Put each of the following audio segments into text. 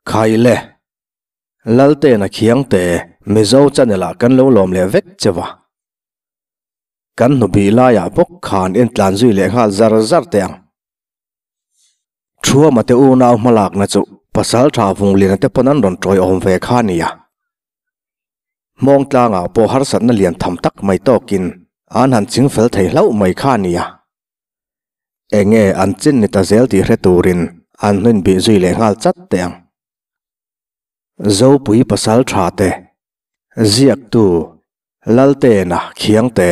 Khaile, Laltena Khiangte, Mizo channel ah kan lo lawm leh vek che va. Kan hnubih laiah bawk khan intlan zui leh nghal zar zar teh ang. Thuama te unau hmalakna chu pasal tha Vungliana te pawn an rawn tawiawm ve kha a nia. Hmawngtlangah pawh harsatna lian tham tak mai tawkin an han chingfel thei hlauh mai kha a nia. Enge an chin ni ta zel tih hre turin an hnuin bih zui leh nghal chat teh ang. Zopui pasal tha te, ziaktu Laltena Khiangte,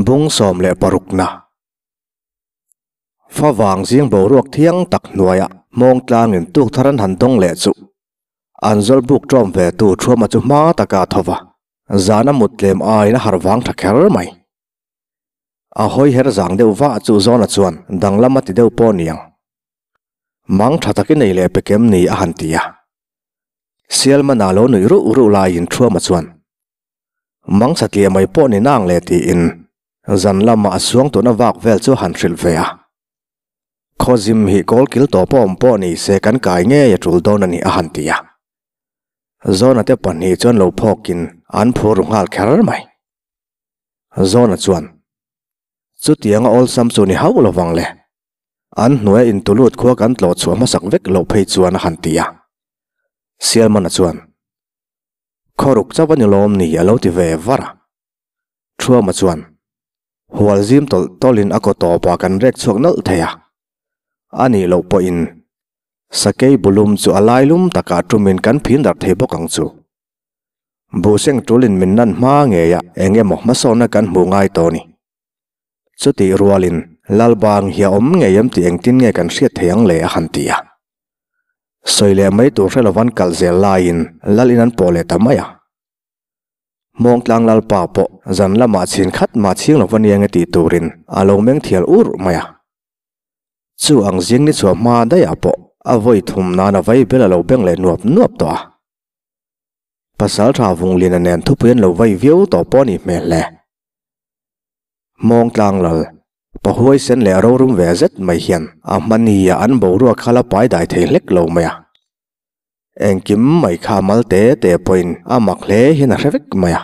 Bung 16na. Favang zing boruak thiang tak hnuaiah hmawng tlangin tuk thar an han dawng leh chu an zawl buk ṭawm ve tu Thuama chu hma taka a tho va, zan a mut tlem aiin a harh vang ṭha kher mai. A hawi her zang deuh vah chu Zawna chuan danglam a ti deuh pawh niang. Mang ṭha takin ei leh pe kem ni a han ti a. Sialmana lo nuih ruh ruh laiin Thuama chuan Mang satliah mai pawh ni nang le tiin zan lama a suang tuna vak vel chu han hrilh ve a. Khawzim hi kawl kil tawh pawh awm pawh ni se kan kai ngei a tul dawn a ni a han ti a. Zawna te pahnih chuan lo phawkin an phur ru nghal kher mai. Zawna chuan, Chutianga awlsam chu ni hauh lovang le. An hnuaia intulut khua kan tlawh chhuah hmasak vek loh phei chuan a han ti a. Sialmana chuan, Khawruk chauh a ni lawm ni a lo ti ve var a. Thuama chuan hual zim tawlh tawlhin a kaw tawpah kan rek chhuak nawlh thei a. A nih loh pawhin sakei bulum chu a lailum takah tumin kan phin darh thei bawk ang chu. Buhseng tulin min nan hma ngeia eng emaw hmasawnna kan hmuh ngai tawh a ni. Chutih rualin Lalbang hi a awm ngei em tih engtin nge kan hriat thei ang le a han ti a. Sawi leh mai tur hre lovan kal zel laiin Lal in an pawh leh ta mai a. Hmawngtlang Lalpa pawh zan lamah chhin khat mah chhing lova nia nge tih turin a lo meng thial ur mai a. Chu ang zing ni chhuah hma daihah pawh a vawi thum nan a vai bel a lo beng leh nuap nuap tawh a. Pasal tha Vungliana nen thupui an lo vai viau tawh pawh a nih hmel hle. Hmawngtlang lal, pahuai sen leh rorum ve zet mai hian a hmani a an boruak kha la pai dai thei hlek lo mai a. Engkim mai kha mal te te pawhin a mak hle hian a hre vek mai a.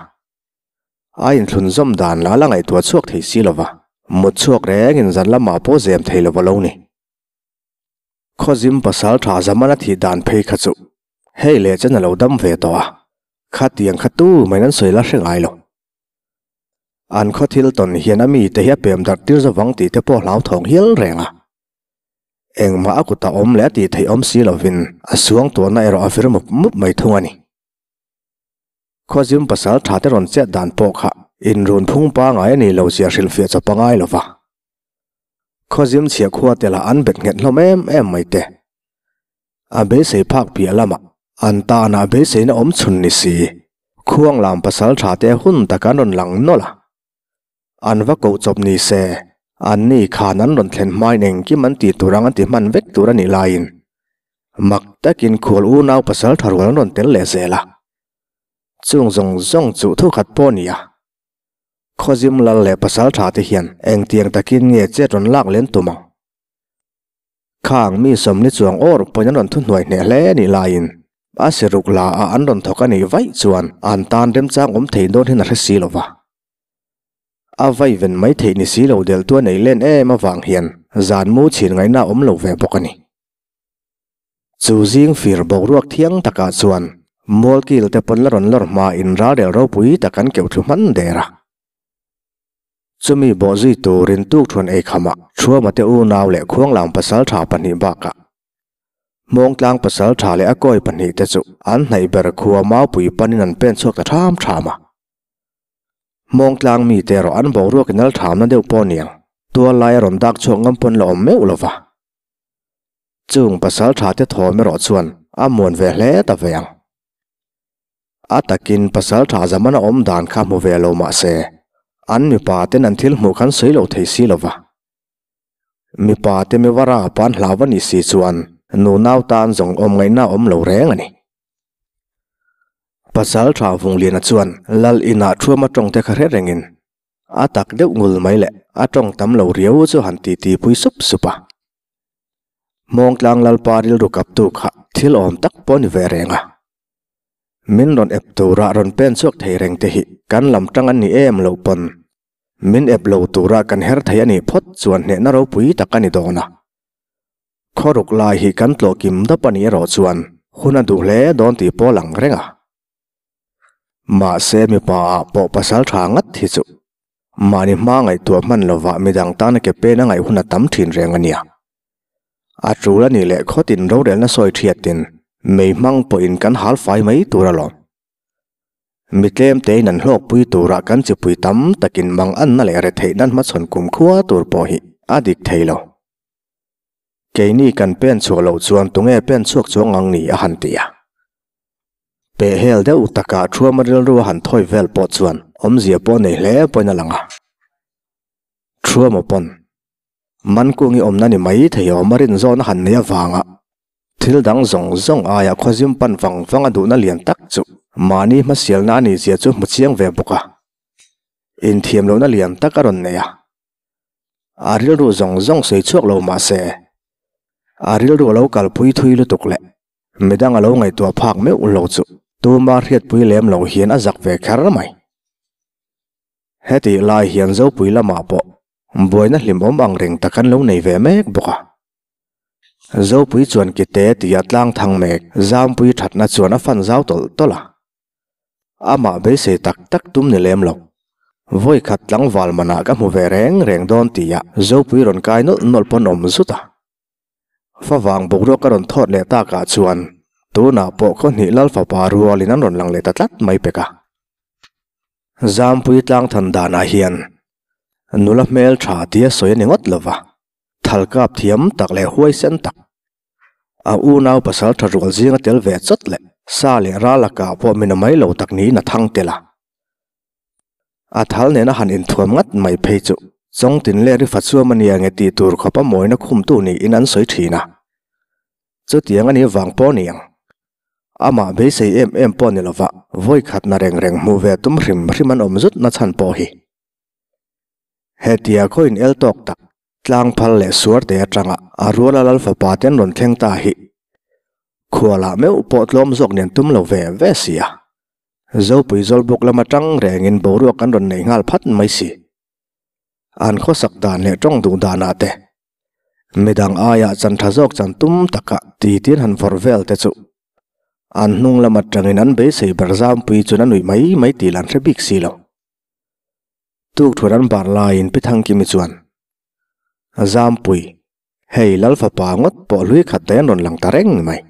A inthlunzawm dan lah la ngaihtuah chhuak thei si lova, mut chhuak rengin zan lamah pawh zem thei lova lo ni. Khawzim pasal tha zaman a thih dan phei kha chu hei leh chen a lo dam ve tawh a, khatiang kha tu mai an sawi la hre ngai lo. An khaw thil tawn hian a mite hi a pem darh tir zavang tih te pawh hlauthawng hial reng a. Engmah a kut a awm leh a tih theih awm si lovin a suang tuahna erawh a vir mup mup mai thung a ni. Khawzim pasal tha te rawn chet dan pawh kha inrun phung pangai a ni lo zia hrilhfiah chawp a ngai lo va. Khawzim chhiah khua te lah an bet nghet hlawm em em mai te. A beisei phak piah lamah an tanah beiseina awm chhun ni si. Khuang lam pasal tha te hun tak an rawn lang nawlh a. An va koh chawp ni se, an ni khan an rawn thlen hmain engkim an tih tur ang an ti hman vek tur a nih laiin mak takin khual unau pasal tha rual an rawn tel leh zel a. Chung zawng zawng chu thukhat pawh a ni a. Khawzim lal leh pasal tha te hian engtiang takin nge chet rawn lak len tum ang? Khang mi sawmli chuang awr pawhin an rawn thuhnuai hneh hle a nih laiin a siruk la ah an rawn thawk a nih vaih chuan an tan remchang awm thei dawn hian a hre si lo va. A vaiven mai theih ni si lo delh tu a nei len em avang hian zan mu chhin ngaihna a awm lo ve bawk a ni. Chu zing fir boruak thiang takah chuan mualkil te pawn la rawn lawr hmain ralrel ropui tak an keuh thlu hman der a. Chumi bawhzui turin tukthuan eikhamah Thuama te unau leh Khuanglam pasaltha pahnih bakah Hmawngtlang pasaltha leh a kawi pahnih te chu an hnaih ber khua Maupui panin an pen chhuak ta tham tham a. Hmawngtlang mite erawh an boruak inal thamna deuh pawh niang tual lai a rawn dak chhuak ngam pawn la awm meuh lova. Chung pasaltha te thawm erawh chuan a muan ve hle ta ve ang. A takin pasal tha zaman a awm dan kha hmu ve lo mah se, an mipa ten an thil hmuh khan sawi lo thei si lo va. Mipa te mi vara pan hlau a nih si chuan nunau tan zawng awm ngaihna awm lo reng a ni. Pasal tha Vungliana chuan Lal inah thuama tawng te kha hre rengin a tak deuh ngul mai leh a tawng tam lo riau chu han titi pui sup sup a. Hmawngtlang Lalpa rilru kaptu kha Thil awm tak pawh ni ve reng a. Min rawn ep tura rawn pen chhuak thei reng te hi kan lam tang an ni em lo pawn min ep lo tura kan her thei a nih phawt chuan hnehna ropui tak a ni dawn a. Khawruk lai hi kan tlawh kim dap a nih erawh chuan hun a duh hle dawn tih pawh a lang reng a. Mahse mipa ah pawh pasal tha ngat hi chu mahni hma ngaihtuah hman lovah midang tana ke pen a ngaih hun a tam thin reng a nia. A tul a nih leh khawtin rorelna sawi thiatin mei hmang pawhin kan hal fai mai tur alawm. Mi tlem tein an hlawkpui turah kan chipui tam takin mang anna leh retheih nan hmachhawn kumkhua tur pawh hi a dik thei lo. Keini kan pen chhuah loh chuan tunge pen chhuak chuang ang ni a han ti a. Pehhel deuh takah Thuama rilru a han thawi vel pawh chuan awmzia pawh nei hle pawhin a lang a. Thuama pawn Mankungi awmna ni mai thei awm a rin zawhna han nei avanga thil dang zawng zawng aia khawzim pan vang vang a duhna lian tak chu mahni hmasialna a nih zia chu hmu chiang ve bawk a. Inthiam lohna lian tak a rawn nei a. A rilru zawng zawng sawi chhuak lo mah se, a rilru a lo kalpui thui lutuk leh midang a lo ngaihtuah phak meuh lo chu tuma hriatpui lem lo hian a zak ve kher mai. Hetih lai hian Zopui lamah pawh buaina hlimawm ang reng tak an lo nei ve mek bawk a. Zopui chuan kite tia tlang thang mek Zampui thatna chuan a fan zau tawlh tawlh a. Amah beisei tak tak tum ni lem lo. Vawi khat tlangval manah ka hmu ve reng reng dawn tia Zopui rawn kai nawlh nawlh pawn awm zut a. Favang boruak a rawn thawt leh takah chuan tunah pawh khaw hnih Lal fapa rualin an rawn lang leh ta tlat mai pek a. Zampui tlangthan danah hian nula hmel tha tia sawi a ni ngawt lo va, thal kap thiam tak leh huaisen tak, a unau pasal tha rual zinga tel ve chawt leh sa leh ral a kah pawh min a mai lo tak niin a thang tel a. A thal nena han inthuam ngat mai phei chu Chawngtin leh Rifa chuam a nia nge tih tur khawpa mawina khumtu niin an sawi thin a. Chutiang a nih vang pawh ni ang. Amah beisei em em pawh ni lova vawi khatna reng reng hmuh ve tum hrim hrim an awm zut na chhan pawh hi. Hetia khaw in el tawk tak, tlang phal leh suar te atanga a ruala lal fapa te an rawn thleng ta hi khualah meuh pawh tlawm zawk nen tum lo ve ve si a. Zopui Zawlbuk lam atang rengin boruak an rawn nei nghal phat mai si. An khawsak dan leh tawng duh danah te Midang aia chan tha zawk chan tum taka titin han vawrh vel te chu an hnung lam atangin an beisei ber zampui chuan a nuih mai mai tih lan hre bik si lo. Tukthuan an bar laiin Pi Thangkimi chuan, Zampui, hei Lal fapa ngawt pawh hlui khat daih an rawn lang ta reng mai.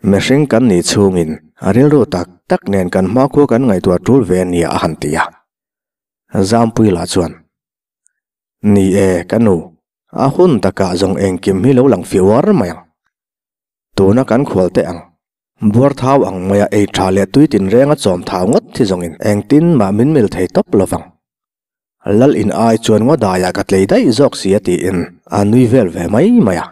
Mihring kan nih chhungin a rilru tak tak nen kan hmakhua kan ngaihtuah tul ve nia a han ti a. Zampui lah chuan, Ni e, ka nu. A hun takah zawng engkim hi lo lang fiah uar mai ang. Tuna kan khual teh ang. Buar thau ang maia ei tha leh tui tinrenga chawm thau ngawt hi zawngin engtin mah min mil thei tawp lovang. Lal in ai chuan ngaw daiah ka tlei daih zawk si a tiin a nui vel ve mai mai a.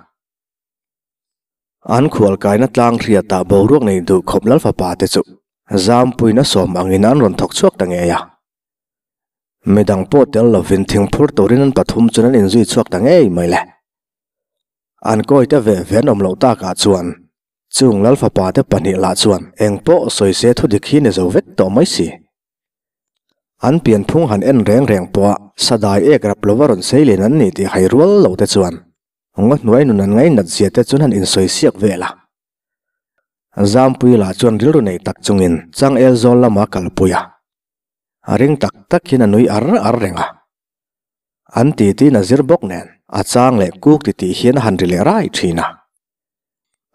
An khual kaina tlang hriatah boruak nei duh khawp Lal fapa te chu Zampuiin a sawm angin an rawn thawk chhuak ta ngei a. Midang pawh tel lovin thingphur turin an pathum chuan an inzui chhuak ta ngei mai le. An kawite ve ve an awm loh takah chuan chung Lal fapa te pahnih lah chuan eng pawh sawi se thu dik hi ni zo vek tawh mai si. An pianphung han en reng reng pawha sadai ek rap lova rawn sei len an ni tih hai rual lo te chuan ngaw hnuai nun an ngainat zia te chuan han insawi siak vel a. Zampui lah chuan rilru nei tak chungin changel zawl lama kalpui a. A ring tak tak hian a nui ar ar reng a. An titi na zir bawk nen a chang leh kuk ti tih hian a han ri leh rai thin a.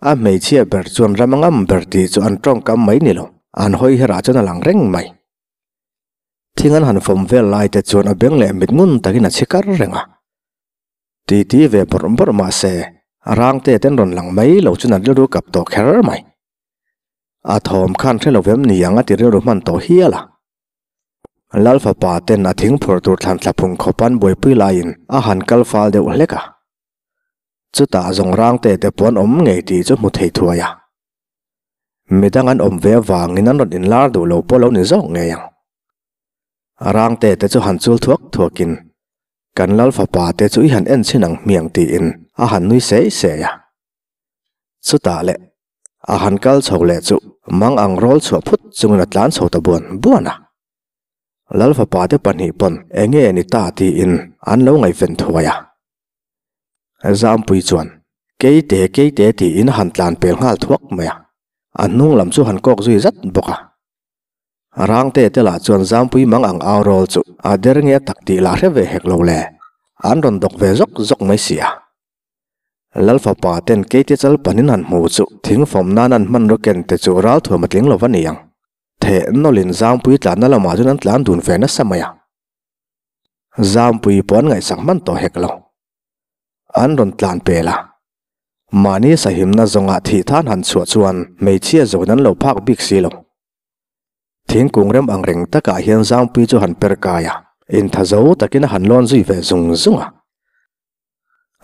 A hmeichhia ber chuan ram a ngam ber tih chu an tawngkam mai ni lo, an hawi herah chuan a lang reng mai. Thing an han fawm vel lai te chuan a beng leh mit ngun takin a chhi kar reng a. Titi ve bawrh bawrh mah se, rang te ten rawn lang mai lo chuan an rilru kap tawh kher mai. A thawm khan hre lo vem ni ang a ti rilru hman tawh hial a. Lal fapa ten a thing phur tur thlan thla phung khawp an buaipui laiin a han kal fal deuh hlek a. Chutah zawng rang te te pawh an awm ngei tih chu hmu thei thuai a. Midang an awm ve avangin an rawn inlar duh lo pawh lo ni zawk ngei ang. Rang te te chu han chul thuak thuakin kan Lal fapa te chu i han en chhin ang hmiang tiin a han nui sei sei a. Chutah le. A han kal chho leh chu mang ang rawl chhuah phut chungin a tlan chho ta buan buan a. Lalfapa te pahnih pawn enge ni ta tiin an lo ngaihven thuai a. Zampui chuan Keite keite tiin a han tlan pel nghal thuak mai a, a hnung lam chu han kawk zui zat bawk a. Rangte te lah chuan Zampui mang ang au rawl chu a der nge tak tih lah hre ve hek lo le, an rawn dawk ve zawk zawk mai si a. Lalfapa ten keite chal panin han hmu chu thing fawm nan an hmanraw ken te chu ralthuam a tling lo va ni ang. Theh nawlin Zampui tlanna lamah chuan an tlan dun ve nasa mai a. Zampui pawh an ngaihsak hman tawh hek lo. An rawn tlan pel a. Mahni sahimna zawngah thih than han chhuah chuan hmeichhia zawn an lo phak bik si lo. Thingkung rem ang reng takah hian Zampui chu han per kai a, intha zo takin a han lawn zui ve zung zung a.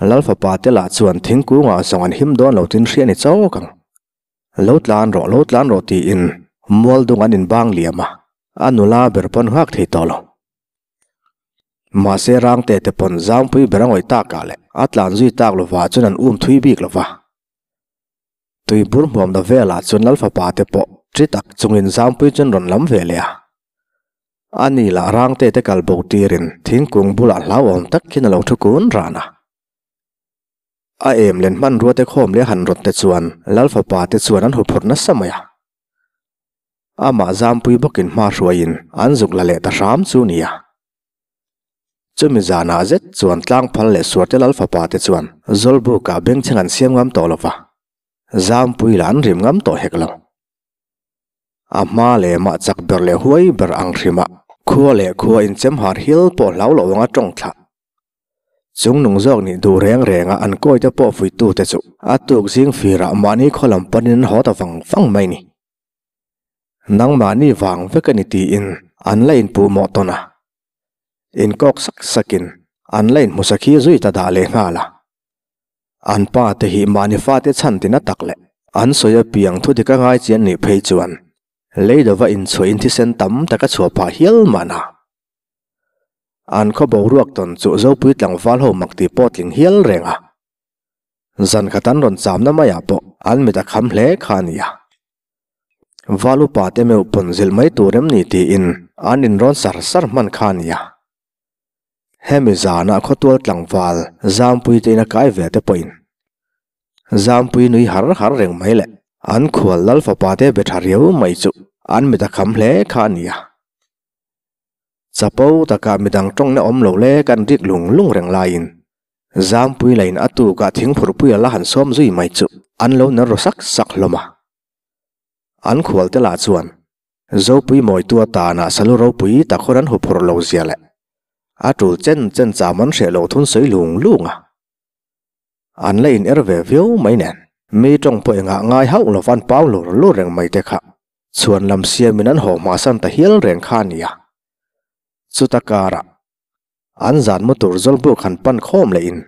Lal fapa te lah chuan thingkungah zawng an him dawn lo tin hria ni chawk ang. Lo tlan rawh, lo tlan rawh tiin mual dung an inbang liam a, a nula ber pawn nghak thei tawh lo. Mahse Rangte te pawn Zangpui ber a ngawih takah leh a tlan zui tak lovah chuan an um thui bik lova. Tuibur hmuamna velah chuan Lal fapa te pawh ṭi tak chungin Zangpui chuan rawn lam ve leh a. A ni lah Rangte te kal bo tirin thingkung bulah hlauhawm tak hian a lo thu kun ran a. A em len hmanrua te khawm leh han rawt te chuan Lal fapa te chuan an huphurh nasa mai a. Amah Zampui bawkin hma hruaiin an zuk la leh ta hram chu nia. Chumi zanah zet chuan tlangphal leh suarte Lal fapa te chuan Zawlbukah bengchheng an siam ngam tawh lo va, Zampui lah an rim ngam tawh hek lo. A hma leh mah chak ber leh huai ber ang hrim a, khua leh khua inchem har hial pawh hlau lo anga tawng thlah. Chung nung zawk nih duh reng reng a an kawi te pawh fuitu te chu a tuk zing firah mahni khaw lam panin an haw ta vang vang mai ni. Nangmahni vang vek a ni tiin an la inpuh mawh tawn a. Inkawk sak sakin an la inhmusak hi zui ta dah leh nghal a. An pa te hi mahni fate chhan tina tak leh an sawi apiang thu dik a ngai chian nih phei chuan lei dova inchhuah in thisen tam tak a chhuah phah hial mahna. An khaw boruak tawn chu Zopui tlangval ho mak tih pawh tling hial reng a. Zan khat an rawn chamna maiah pawh an mit a kham hle kha a ni a. Val upa te meuh pawn zilh mai tur em ni tiin an inrawn sar sar hman kha a ni a. Hemi zanah khawtual tlangval Zampui te in a kai ve te pawhin Zampui nui har har reng mai leh an khual lal fapa te be tha riau mai chu an mit a kham hle kha a ni a. Chapo takah midang tawngna awm lo le kan rik lung lung reng laiin Zampui lain a tukah thingphurhpui a la han sawm zui mai chu an lo ner ru sak sak hlawm a. An khual te lah chuan Zopui mawitu atana salu ropui tak hun an huphurh lo zia leh a tul chen chen cham an hreh lo thun sawi lung lung a. An la in er ve viau mai nen mi tawng pawh engah ngai hauh lo van pau lur lur reng mai te kha chhuan lam siamin an haw hmasan ta hial reng kha a ni a. Chuta karah an zan mu tur Zawlbuk han pan khawm leh in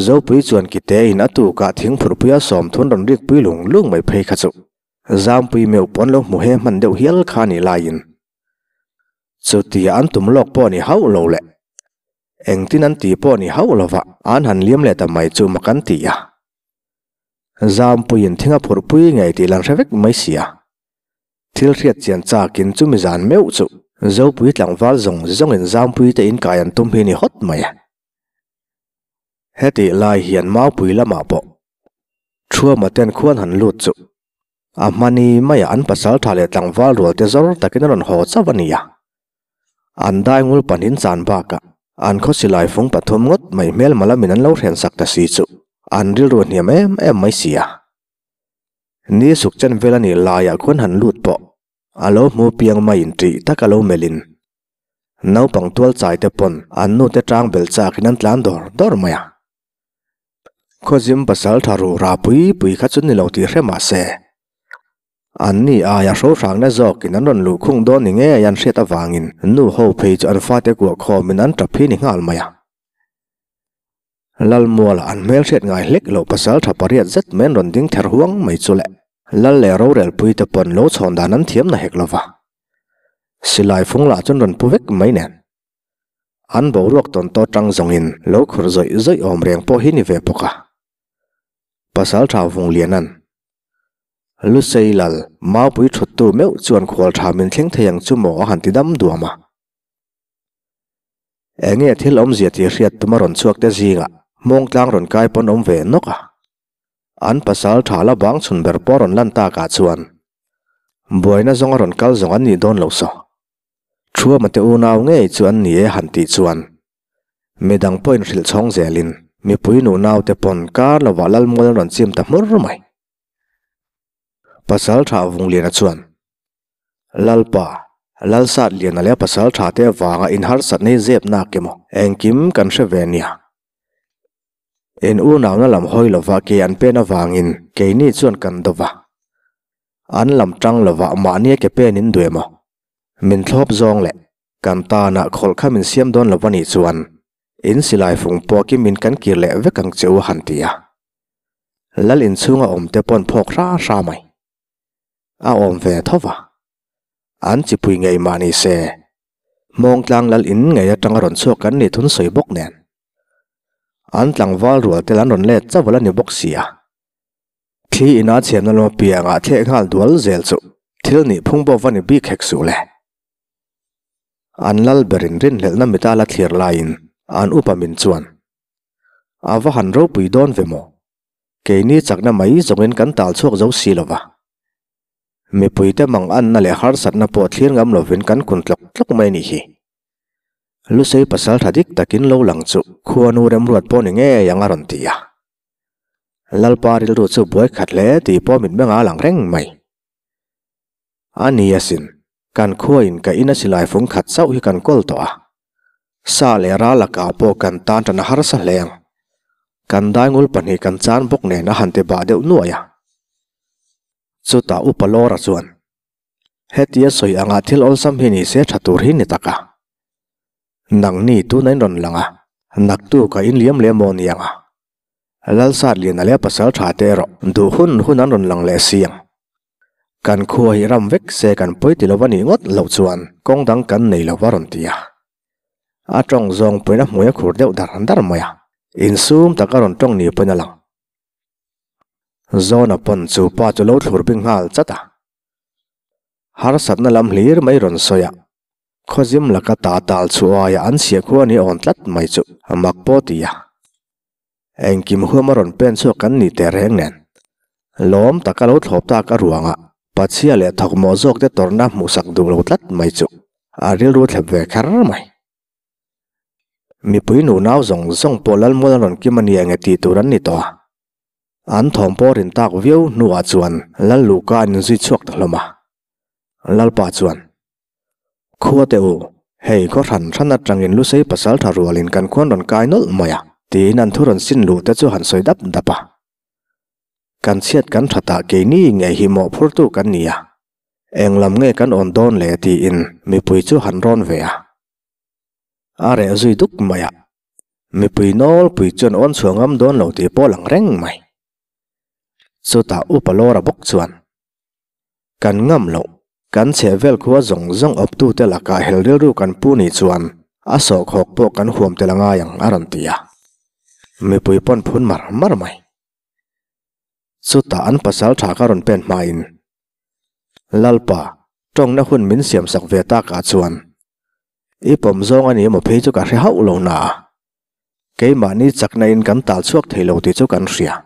Zopui chuan kite in a tukah thingphurhpuia sawmthun rawn rikpui lung lung mai phei kha chu Zampui meuh pawn lo hmu he hman deuh hial kha ni laiin chutia an tum lawk pawh ni hauh lo leh engtin an ti pawh ni hauh lova an han liam leh ta mai chu mak an ti a. Zampuiin thing a phurhpui ngei tih lan hre vek mai sia. Thil hriat chian chakin chumi zan meuh chu Zopui tlangval zawng zawngin Zampui te inkai an tum hi ni hawt mai a. Hetih lai hian Maupui lamah pawh Thuama ten khuan han lut chu a hmani maiah an pasal tha leh tlangval rual te zawr takin a rawn haw chauh a ni a. An daingul pahnin chan bakah an khaw silai fung pathum ngawt mai hmelma lamin an lo hrensak ta si chu an rilru hniam em em mai si a. Ni suk chen vel a nih laiah khuan han lut pawh A lo hmu piang maiin ṭih tak a lo melhin naupang tual chai te pawn an nu te ṭang bel chakin an tlan dawr dawr mai a. Khawzim pasal ṭha ru ra pui pui kha chu ni lo tih hre mah se, an ni aia hrohrangna zawkin an rawn luh khung dawn ni ngei an hriat avangin nu ho phei chu an fate kuah khawmin an ṭap hi ni nghal mai a. Lalmuala an hmelhriat ngai hlek loh pasal tha pariat zet mai an rawn ding ther huang mai chu le. Lal leh rorelpui te pawn lo chhawn dan an thiam na hek lova. Silai fung lah chuan rawn pu vek mai nen. An boruak tawn tawh tang zawngin lo khur zawih zawih awm reng pawh hi ni ve bawk a. Pasal tha vung lian an. Lusei lal, Maupui thuttu meuh chuan khual tha min thleng thei ang chu maw a han ti dam duam a. Enge thil awmzia tih hriat tum a rawn chhuak te zingah Hmawngtlang rawn kai pawn awm ve nawk a. An pasal tha la bang chhun ber pawh rawn lan takah chuan buaina zawng a rawn kal zawng an nih dawn lo saw. Thuama te unau ngei chu an ni e han tih chuan midang pawhin hrilh chhawng zelin mipui nu naute pawn kar lovah Lalmual an rawn chim ta hmur mai. Pasal tha Vungliana chuan Lalpa, Lalsat Liana leh pasal tha te avanga inharsatna hi zep nak emaw engkim kan hre ve nia. In unauna lam hawi lova ke an pen avangin keini chuan kan do va. An lam tang lova mahnia ke pen in duh emaw? Min thlawp zawng leh kan tana khawlh kha min siam dawn lo va nih chuan in silai fung pawh kimin kan kir leh vek ang che u a han ti a. Lal inchhunga awm te pawn phawk hra hra mai. A awm ve tho va. An chipui ngei mah ni se, Hmawngtlang lal in ngei atanga rawn chhuak kan nih thun sawi bawk nen. An tlangval rual tel an rawn let chauh a la ni bawk si a. Thli ina chhiamna lawm apiangah thleh nghal dual zel chu thil nih phung pawh va ni bik hek suh le. An lal berin rinhlelhna mita la thlir laiin an upa min chuan, A va han ropui dawn ve maw? Keini chakna mai zawngin kan tal chhuak zo si lo va. Mipuite mang anna leh harsatna pawh thlir ngam lovin kan kun tlawk tlawk mai a nih hi. Lusei pasal tha dik takin lo lang chu khuanu remruat pawh ni ngei ang a rawn ti a. Lalpa rilru chu buai khat hle tih pawh mitmeng a lang reng mai. A ni asin, kan khuain ka ina silai fung khat chauh hi kan kawl tawh a. Sa leh ral lakah pawh kan tan tan a harsa hle ang. Kan daingul pahnih kan chan bawk nen a han ti bah deuh nuai a. Chutah Upa Lawra chuan, Hetia sawi anga thil awlsam hi ni se tha tur hi ni tak a. Nangni tuna in rawn lang a, naktuk a inliam leh maw ni ang a? Lalsat Liana leh pasal tha te erawh duh hun hun an rawn lang leh si ang. Kan khua hi ram vek se kan pawi ti lova nih ngawt loh chuan kawng dang kan nei lova rawn ti a. A tawng zawng pawhin a hmui a khur deuh dar dar mai a, insum tak a rawn tawng ni pawhin a lang. Zawna pawn chu pa chu lo thlur bing nghal chat a. Harsatna lam hlir mai rawn sawi a, Khawzim laka ta tal chhuaia an chhia khua ni awn tlat mai chu a mak pawh ti a. Engkim huam a rawn pen chhuak kan ni teh reng nen. Lawm taka lo thlawp tak a ruangah Pachhia leh thawkmawh zawk te tawrhna hmuhsak duh lo tlat mai chu a rilru thlep ve kher mai. Mipui nunau zawng zawng pawh Lalmual an rawn kim a ni enge tih tur an ni tawh a. An thawm pawh rin tak viau hnuah chuan Lal Luhka an inzui chhuak ta hlawm a. Lalpa chuan, Khua teh u, hei khaw hran hran atangin Lusei pasal tha rualin kan khuan rawn kai nawlh mai a, tiin an thu rawn sin luh te chu han sawi dap dap a. Kan chhiat kan tha tah keini ngei hi mawhphurtu kan ni a, eng lam nge kan awn dawn le tiin mipui chu han rawn ve a. A reh zui duk mai a, mipui nawlpui chuan awn chhuah ngam dawn lo tih pawh lang reng mai. Chutah Upa Lawra bawk chuan, Kan ngam loh, kan chhehvel khua zawng zawng awptute lakah hel rilru kan pu nih chuan a sawhkhawk pawh kan huam tel a ngai ang a rawn ti a. Mipui pawn phun mar mar mai. Chutah an pasal tha ka rawn pen hmain, Lalpa, tawngna hun min siamsak ve takah chuan i pawm zawng a ni emaw phei chu ka hre hauh lo na a, keimahni chakna in kan tal chhuak thei lo tih chu kan hria.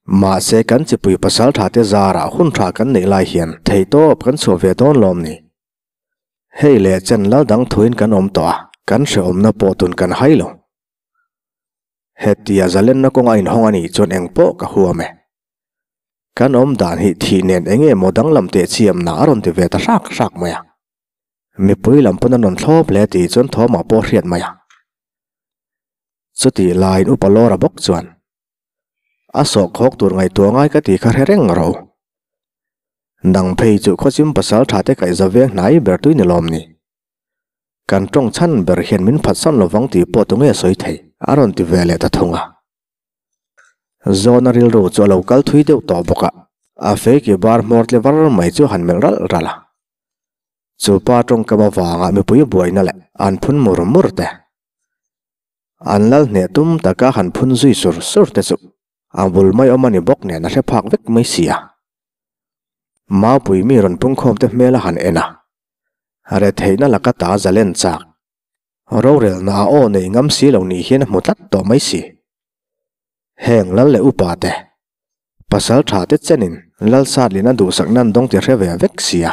Mahse kan chipui pasal tha te zarah hun tha kan neih lai hian theihtawp kan chhuah ve dawn lawm ni. Hei leh chen lal dang thuin kan awm tawh a, kan hrehawmna pawh tun kan hai lo. Hetia zalenna kawnga inhawng a nih chuan engpawh ka huam e. Kan awm dan hi thih nen enge maw danglam teh chiamna a rawn ti ve ta hrak hrak mai a. Mipui lam pawn an rawn thlawp hle tih chuan thawmah pawh hriat mai a. Chutih laiin Upa Lawra bawk chuan, A sawhkhawk tur ngaihtuah ngai ka tih kha hre reng ro. Nang phei chu khawchim pasal tha te kaih za veng hnai ber tui ni lawm ni. Kan tawng chhan ber hian min phatsan lovang tih pawh tunge sawi thei a rawn ti ve leh ta thung a. Zawna rilru chu a lo kal thui deuh tawh bawk a, a feiki bar hmawr tle var mai chu han melh ralh ralh a. Chu pa tawngkam avanga mipui buaina leh an phun mur mur te. An lal hneh tum taka han phun zui sur sur te chu a bul mai awm a ni bawk nen a hre phak vek mai si a. Maupui mi rawn pungkhawm te hmel a han en a, retheihna laka ta zalen chak. Rorelna a aw nei ngam si lo ni hian a hmu tlat tawh mai si. Heng lal leh upa te, pasal tha te chenin lal satlin a duhsak nan dawng ti hre ve vek sia.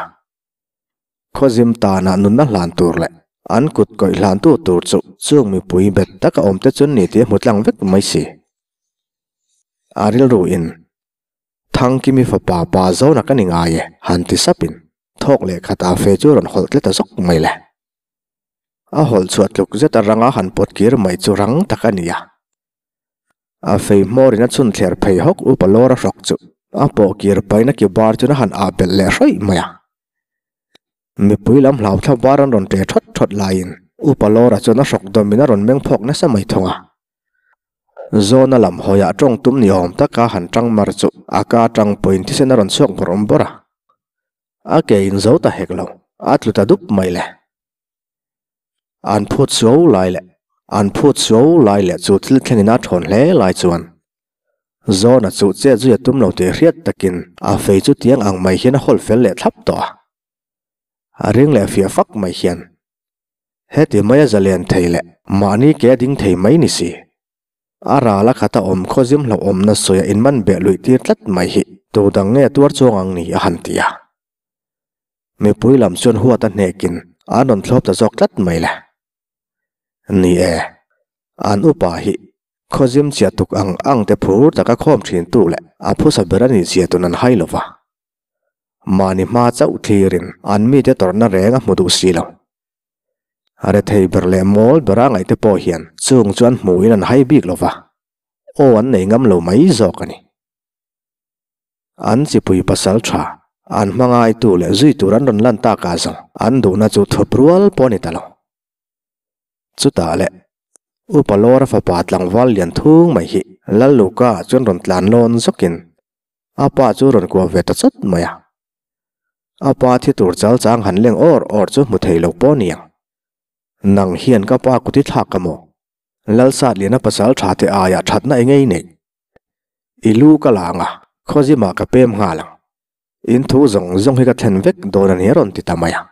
Khawzim tana nunna hlan tur leh an kut kawih hlantu tur chu chung mipui bet taka awm te chun ni tih a hmu tlang vek mai si. A rilru in Thangkimi fapa pa Zona ka ni ngai e han ti sapin thawk leh khat a fe chu rawn hawlh tlet a zawk mai le. A hawlh chhuah tluk zet a ranga han pawt kir mai chu rang tak a ni a. A fei hmawrin a chhun thler phei hawk upa lawr a hrawk chu a pawh kir paina ki bar chuna han ah belh leh hrawih mai a. Mipui lam hlau thla var an rawn ṭe ṭhawt ṭhawt laiin upa lawra chuan a hrawk dawmin a rawn meng phawk nasa mai thung a. Zawna lam hawiah ṭawng tum ni awm taka han ṭang mar chu a ka aṭang pawhin thisen a rawn chhuak bawrh bawrh a. A ke in zo ta hek lo, a tlu ta dup mai le. An phut suau lai leh an phut suau lai leh chu thil thlengin a thawn hle lai chuan Zawna chu chet zui a tum lo tih hriat takin a fei chu tiang ang mai hian a hawl fel leh thlap tawh a. A ring leh fiah fak mai hian heti maia zalian thei leh mahni ke a ding thei mai ni si. A ral a khat a awm khawzim hlauhawmna sawi a inman beh luih tir tlat mai hi tu dang nge tuar chuang ang ni a han ti a. Mipui lam chuan huat a hnekin an rawn thlawp ta zawk tlat mai le. Ni e, an upa hi khawzim chiah tuk ang ang te phur taka khawm thin tu leh a phusa ber a nih zia tun an hai lo va. Mahni hma chauh thlirin an mite tawrhna reng a hmu duh si lo. Rethei ber leh mawl bera ngaihte pawh hian chung chu an hmuhin an hai bik lo va, aw an nei ngam lo mai zawk a ni. An chipui pasal tha, an hmangaitu leh zui tur an rawn lan tak ah zawng an duhna chu thup rual pawh a ni ta lo. Chutah leh, Upa Lawra fapa tlangval lian thung mai hi Lalluka ah chuan rawn tlan lawn zawkin a pa chu rawn kuah ve ta chawt mai a. A pa thi tur chal chang han leng awr awr chu hmu thei lo pawh a ni ang. Nang hian ka pa kut i thlak a maw? Lalsatliana pasal tha te aiah thatna eng ei neih? I lu ka la ang a, khawzimah ka pem nghal ang. In thu zawng zawng hi ka thlen vek dawn a ni a rawn ti ta mai a.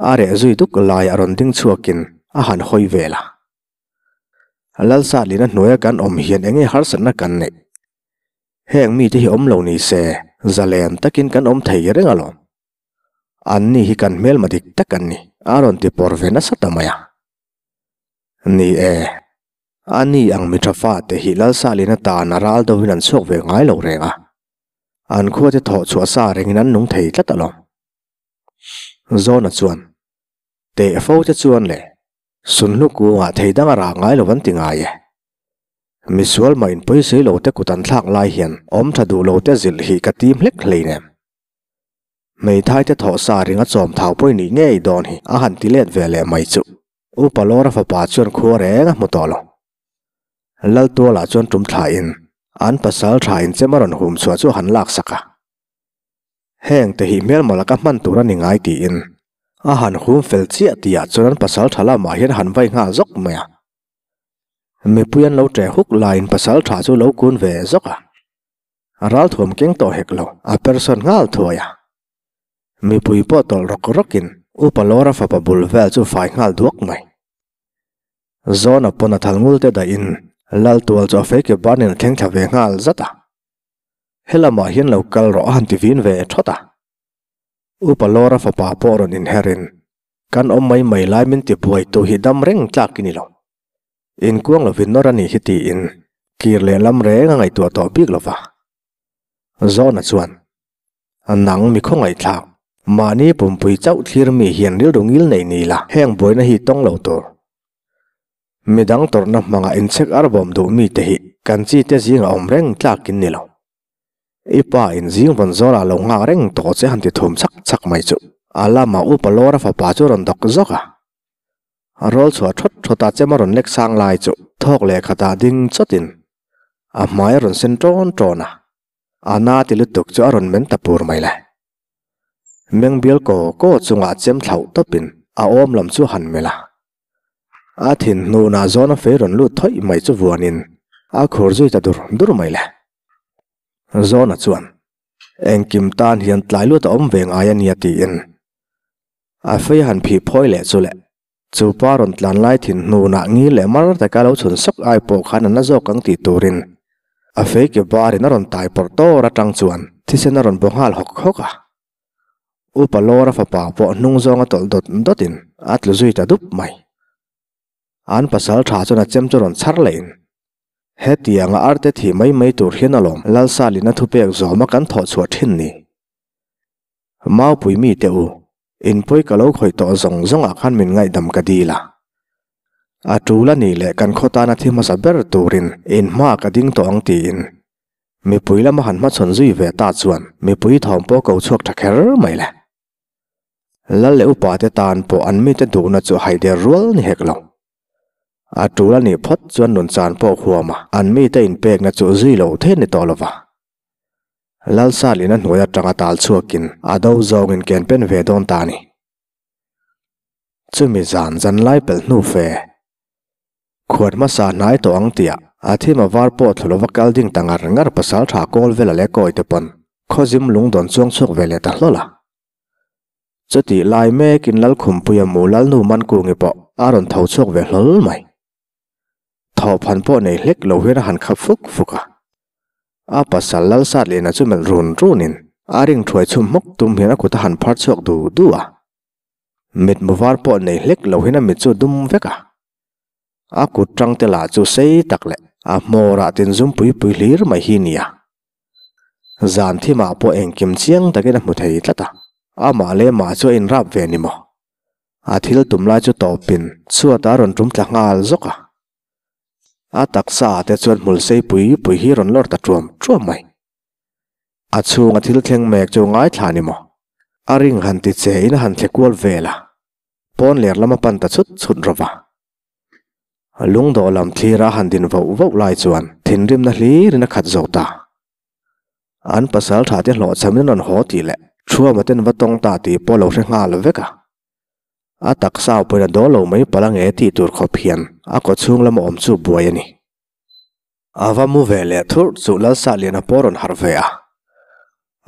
A reh zui duk laiah rawn ding chhuakin a han hawi vel a. Lalsatlina hnuaia kan awm hian eng nge harsatna kan neih? Heng mite hi awm lo ni se, zalen takin kan awm thei reng alawm. Anni hi kan hmelma dik tak an ni, a rawn ti pawr ve nasa ta mai a. Ni e. A ni ang mi tha fate hi Lalsalin atan a ral deuhin an chhuak ve ngai lo reng a, an khuate thawh chhuah sa rengin an nung thei tlat alawm. Zawna chuan, Teh fo te chuan le, Sunhlu kungah thei dang a rah ngai lo an ti ngai e. Misual mah in pawisei lo te kut an thlak lai hian awm tha duh lo te zilh hi ka tim hlek hleinem. Hmeithai te thawh sa ringa chawm thau pawh i nih ngei dawn hi a han ti let ve leh mai chu. Upa Lawra fapa chuan khua reng a hmu tawh lo. Laltuala chuan tum thlain an pasal tha in chem a rawn hum chhuah chu a han lak sak a. Heng te hi hmelma laka hman tur a ni ngai tiin a han hum fel chiah tihah chuan an pasal tha lamah hian a han vai nghal zawk mai a. Mipui an lo ṭeh huk laiin pasal tha chu lo kun ve zawk a. A ralthuam keng tawh hek lo, a person nghal thuai a. Mipui pawh tawlh rawk rawkin Upa Lawra fapa bul vel chu fai nghal duak mai. Zawna pawn a thal ngul te dahin Laltual chu a feike banin a thleng thla ve nghal zat a. Helamah hian lo kal rawh a han ti vin ve thawt a. Upa Lawra fapa pawh rawn inherin, Kan awm mai mai lai min ti buai tu hi dam reng tlak i ni lo. Inkuang lovin nawr a nih hi tiin kir leh lam reng a ngaihtuah tawh bik lo va. Zawna chuan, Nang mi khawngaihthlak, mahni pumpui chauh thlir mi hian rilru ngil nei ni la, heng buaina hi tawng lo tur. Midang tawrhna hmanga inchhek arbawm duh mite hi kan chi te zingah awm reng tlakin ni lo. I pa in zing vawn zawlah lo nghak reng tawh che han ti thum chak chak mai chu. A lama upa Lawra fapa chu rawn dawk zawk a. A rawl chhuah thawt thawt a chem a rawn lek sang lai chu thawk leh khatah ding chawtin a hmai a rawn sen tawn tawn a, a na ti lutuk chu a rawn men ta pur mai le. Meng bial kaw kaw chungah chem thlauh tawpin a awm lam chu a han melh a. A thin hnunah zawn a fei rawn lut thawih mai chu vuanin a khur zui ta dur dur mai le. Zawna chuan. Engkim tan hian tlai luat a awm ve ngai a nia tiin a fei han phih phawi leh chu le. Chu pa rawn tlan lai thin hnunah ngil leh mar taka lo chhun sawk ai pawh khan a na zawk ang tih turin a fei ke barin a rawn tai pawrh tawr atang chuan thisen a rawn baw nghal hawk hawk a. Upa Lawra fapa pawh hnung zawnga tawlh dawt dawtin a tlu zui ta dup mai. An pasal tha chuan a chem chu rawn chhar leh in, Hetianga arte thih mai mai tur hian alawm Lalsalina thupek zawma kan thawh chhuah thin ni. Maupui mi te u, in pawi ka lo khawih tawh zawng zawngah khan min ngaihdam ka dil a. A tul a nih leh kan khaw tana thi hmasa ber turin in hma ka ding tawh ang tiin mipui lama han hmachhawn zui ve ta chuan mipui thawm pawh ko chhuak tha kher mai le. Lal leh upa te tan pawh an mite duhna chu haider rual ni hek lo. A tul a nih phawt chuan nun chan pawh huam a, an mite inpekna chu zui lo theih ni tawh lo va. Lal Salin a hnuai atanga tal chhuakin a do zawngin ken pen ve dawn ta a ni. Chumi zan zan lai pelh hnu fe. Khuat hmasa hnai tawh ang tiah a thim a var pawh thlu lova kal ding ta ngar ngar pasal tha kawl vela leh kawi te pawn khawzim lung dawn chuang chhuak ve leh ta hlawl a. Chutih lai mekin Lalkhumpuia mu Lalnu Mankungi pawh a rawn tho chhuak ve hlawl mai. Thawhphan pawh nei hlek lo hian a han khap fuk fuk a. A pasal Lalsatliana chu melh run runin a ring thuai chhum hmawk tum hian a kut a han phar chhuak du du a. Mitmu var pawh nei hlek lo hian a mit chu dum vek a. A kut tang te lah chu sei tak leh a hmawrah tin zum pui pui hlir mai hi nia. Zan thimah pawh engkim chiang takin a hmu thei tlat a, amah leh mah chu a inrap ve ni maw? A thil tum lai chu tawpin chhuatah a rawn tum tla nghal zawk a. A taksa ah te chuan hmul sei pui pui hi rawn lawr ta tuam tuam mai. A chhunga thil thleng mek chu ngaithla ni maw? A ring han ti che in a han thle kual vel a, pawn ler lama pan ta chhut chhut rawh va. Lungdawh lam thlira han din voh voh lai chuan thinrimna hlirin a khat zo ta. An pasal tha te hlawhchhamin an rawn haw tih leh Thuama ten va tawng ta tih pawh lo hre nghal vek a. A taksa pawhin a dawl lo mai palh ange tih tur khawp hian a kawchhung lama awm chu buai a ni. A va mu ve leh thurh chu Lalsahliana pawh rawn harh ve a.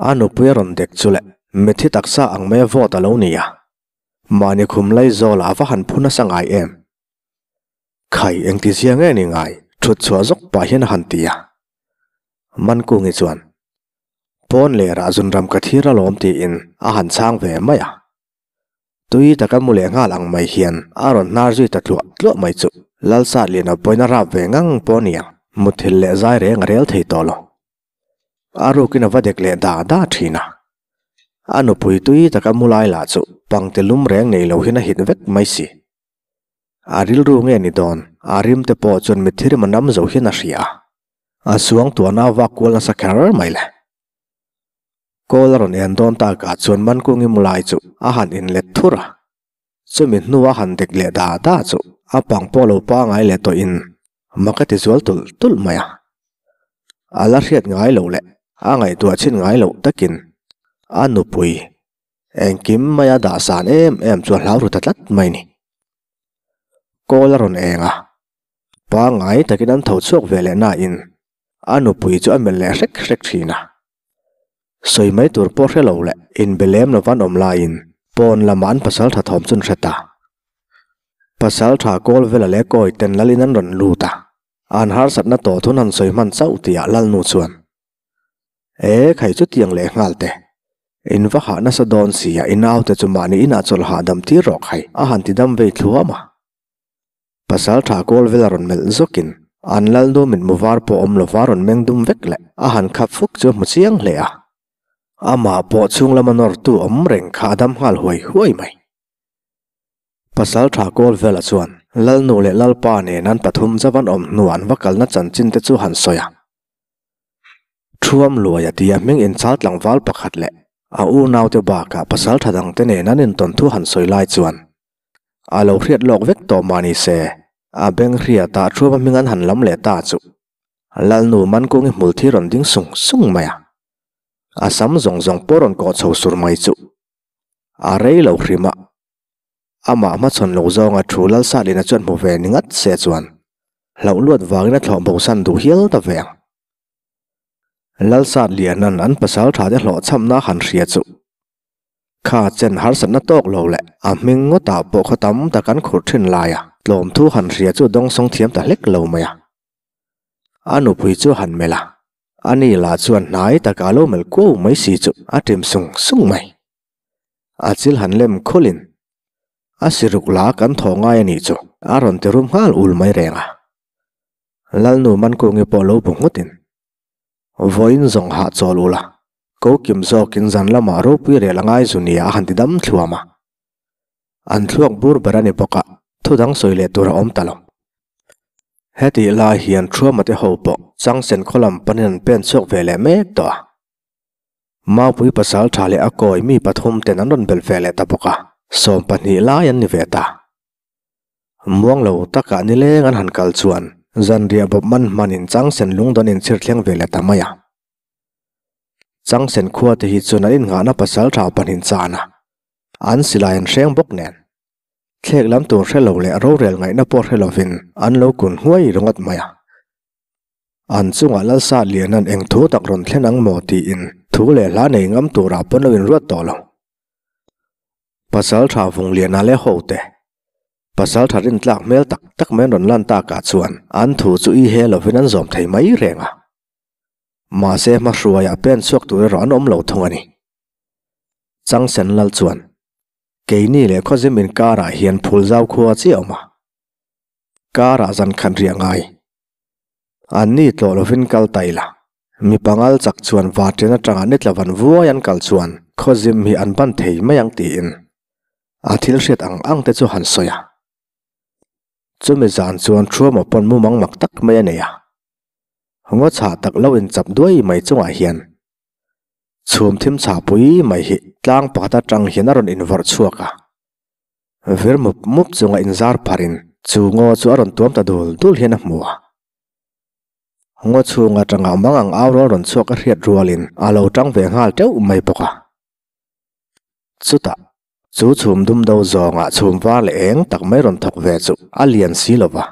A nupui a rawn dek chu leh mitthi taksa ang mai a vawt a lo ni a. Mahni khum lai zawlah a va han phu nasa ngai em? Khai engti zia nge ni ngai? Thut chhuah zawk pah hian a han ti a. Mankungi chuan, Pawn lerah zunram ka thir alawm tiin a han chhang ve mai a. Tui taka mu leh nghal ang mai hian a rawn hnar zui ta tluah tluah mai chu Lalsatliana pawhin a rap ve ngang pawh a ni ang, muthilh leh zai reng a rel thei tawh lo. A rukin a va dek leh da da thin a. A nupui tui taka mu lai lah chu pangti lum reng nei lo hian a hit vek mai si. A rilru nge ni dawn, a rim te pawh chuan mitthi rim a nam zo hian a hria a. A suang tuahna a vak kual nasa kher mai le. Kawl a rawn en dawn takah chuan Mankungi mu lai chu a han inlet thur a. Chumi hnua han dek leh da da chu a pang pawh lo pangai leh tawhin mak a ti zual tulh tulh mai a. A la hriat ngai loh leh a ngaihtuah chhin ngai loh takin a nupui engkim maia dah san em em chu a hlau ru ta tlat mai ni. Kawl a rawn eng a, pangai takin an tho chhuak ve leh nain a nupui chu a melh leh hrek hrek thin a. Sawi mai tur pawh hre lo leh inbe lem lo van awm laiin pawn lamah an pasal tha thawm chu an hre ta. Pasal tha kawl vela leh kawi ten lalin an rawn lut a, an harsatna tawh thun han sawi hman chauh tihah Lalnu chuan, E, khai chutiang leh nghal te, in va hah nasa dawn sia i naute chu mahni inah chawlh hahdam tir rawh khai a han ti dam vei thluam a. Pasal tha kawl vel a rawn melh zawkin an Lalnu mitmu var pawh awm lova rawn meng dum vek leh a han khap fuk chu a hmu chiang hle a. Amah pawh chhung lama nawrtu awm reng kha a dam nghal huai huai mai. Pasal tha kawl vela chuan Lalnu leh Lalpa nen an pathum zavan awm hnuah an va kalna chanchin te chu han sawi a. Thuam luaia tia hming inchal tlangval pakhat leh a unaute bakah pasal tha dangte nen an intawn thu han sawi lai chuan A lo hriat lawk vek tawh mah ni se, a beng hriat ah Thuama hming an han lam leh ta chu Lalnu Mankungi hmul thi rawn ding sung sung mai a. A sam zawng zawng pawh rawn kawh chho sur mai chu a rei lo hrim a. Amah hmachhawn lo zawnga thu Lalsalina chuan hmu ve ni ngat se chuan hlauh luat vangin a thlawh bosan duh hial ta ve ang. Lalsat Lianan an pasal tha te hlawhchhamna han hria chu kha chen harsatna tawk lo leh a hming ngawtah pawh khaw tam tak an khurh thin laia tlawm thu han hria chu dawngsawng thiam ta hlek lo mai a. A nupui chu han melh a, ani lah chuan hnai takah a lo melh kuau mai si chu a ṭim sung sung mai. A chil han lem khulin a siruk la kan thaw ngai a nih chu a rawn ti rum nghal ul mai reng a. Lalnu Mankungi pawh lo bu nghutin Vawiin zawng hah chawl ula, ko kim zawkin zan lamah ropui rel a ngai zu nia a han ti dam thluam a. An thluak bur ber a ni bawk a, thu dang sawi leh tur a awm ta lo. Hetih lai hian Thuama te ho pawh Changsen khaw lam panin an pen chhuak ve leh mek tawh a. Maupui pasal tha leh a kawi mi pathum ten an rawn belh ve leh ta bawk a, 12 lai an ni ve ta. Muang lo takah nileng an han kal chuan zanriah bawp man hmanin Changsen lungdawn inchhir thleng ve leh ta mai a. Changsen khua te hi chuan an innghahna pasal tha pahnin chan a, an silai an hreng bawk nen. Thlek lam tur hre lo leh rorel ngaihna pawh hre lovin an lo kun hnuai ringawt mai a. An chungah Lalsa Lianan eng thu tak rawn thlen ang maw tiin thu leh hla nei ngam turah pawn lo inruat tawh lo. Pasal tha vung lian a le ho te. Pasal tha rin tlak hmel tak tak mai an rawn lan tak ah chuan an thu chu i he lovin an zawm thei mai reng a. Mahse hmahruaiah pen chhuak tur erawh an awm lo thung a ni. Changsen lal chuan, Keini leh khawzim inkarah hian phul zau khua chiah awm a. Karah zan khat riah ngai. An ni tlawh lovin kal ta ila. Mi pangal chak chuan varṭian aṭanga ni tla van vuai an kal chuan khawzim hi an ban thei mai ang tiin a thil hriat ang ang te chu han sawi a. Chumi zan chuan Thuama pawn mumang mak tak mai a nei a. Ngaw chhah tak lo inchap duai mai chungah hian chhum thim chhah pui mai hi tlang pakhat aṭang hian a rawn invawrh chhuak a. Vir mup mup chunga inzar pharin chu ngaw chu a rawn tuam ta dul dul hian a hmu a. Ngaw chhunga tanga mang ang au rual rawn chhuak a hriat rualin a lo tang ve nghal teuh mai bawk a. Chutah, chu chhum dum do zawngah chhum var leh eng tak mai rawn thawk ve chu a lian si lo va,